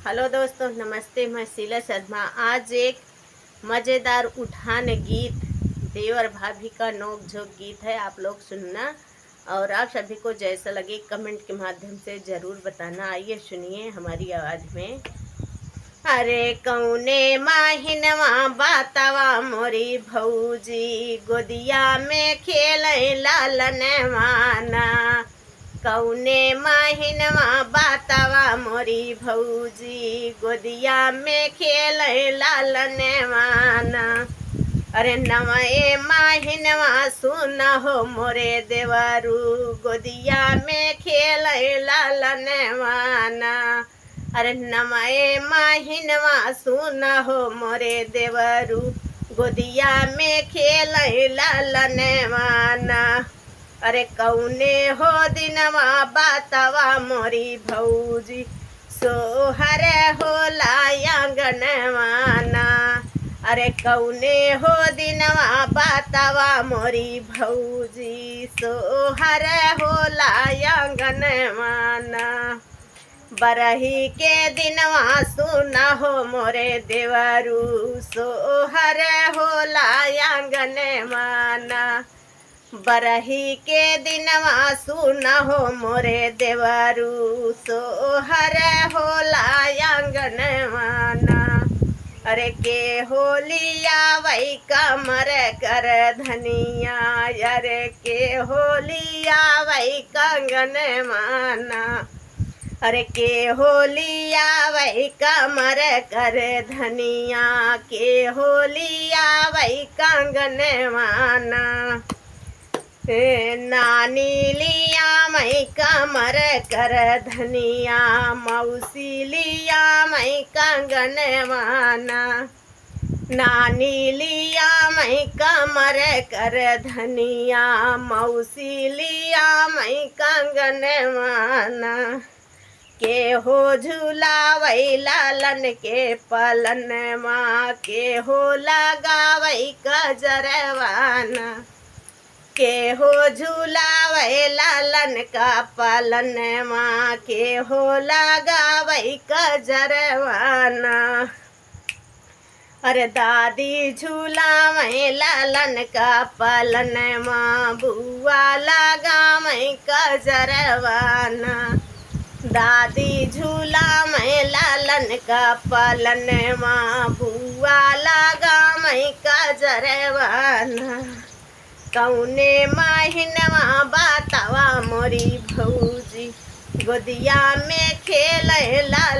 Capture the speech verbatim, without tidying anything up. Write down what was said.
हेलो दोस्तों, नमस्ते, मैं शीला शर्मा। आज एक मज़ेदार उठान गीत, देवर भाभी का नोक झोंक गीत है, आप लोग सुनना। और आप सभी को जैसा लगे, कमेंट के माध्यम से ज़रूर बताना। आइए, सुनिए हमारी आवाज़ में। अरे कौने माहिनवा बातवा मोरी भौजी, गोदिया में खेले लालनवाना। कौने माहिनवा बातवा मोरी भौजी, गोदिया में खेले लालनवाना। अरे नवए माहिनवा सुन हो मोरे देवरू, गोदिया में खेले लालनवाना। अरे नवए माहिनवा सुन हो मोरे देवरू, गोदिया में खेले लालनवाना। अरे कौने हो दिनवा बातवा मोरी भौजी, सोहर होला आंगनवाना। अरे कौने हो दिनवा बातवा मोरी भौजी, सोहर होला आंगनवाना। बरही के दिनवा सुन हो मोरे देवरू, सोहर होला आंगनवाना। बरही के दिनवा सुन हो मोरे देवरू, सोहर होला आंगनवाना। अरे के होलिया वही कमर कर धनिया, अरे के होलिया वही कंगनवाना। अरे के होलिया वही कमर कर धनिया, के होलिया वही कंगनवाना। ए, नानी लिया मई कमर कर धनिया, मौसी लिया मई कंगनवाना। नानी लिया मई कमर कर धनिया, मौसी लिया मई कंगनवाना। के हो झुलावै लालन के पलनमा, के हो लगावै कजरवाना। के हो झुलावै लालन का पलनमा, के हो लगावै कजरवाना। अरे दादी झुलावै लालन का पलनमा, बुआ लगावै कजरवाना। दादी झुलावै लालन का पलनमा, बुआ लगावै कजरवाना। कौने महिनवा बातवा मोरी भौजी, गोदिया में खेलैला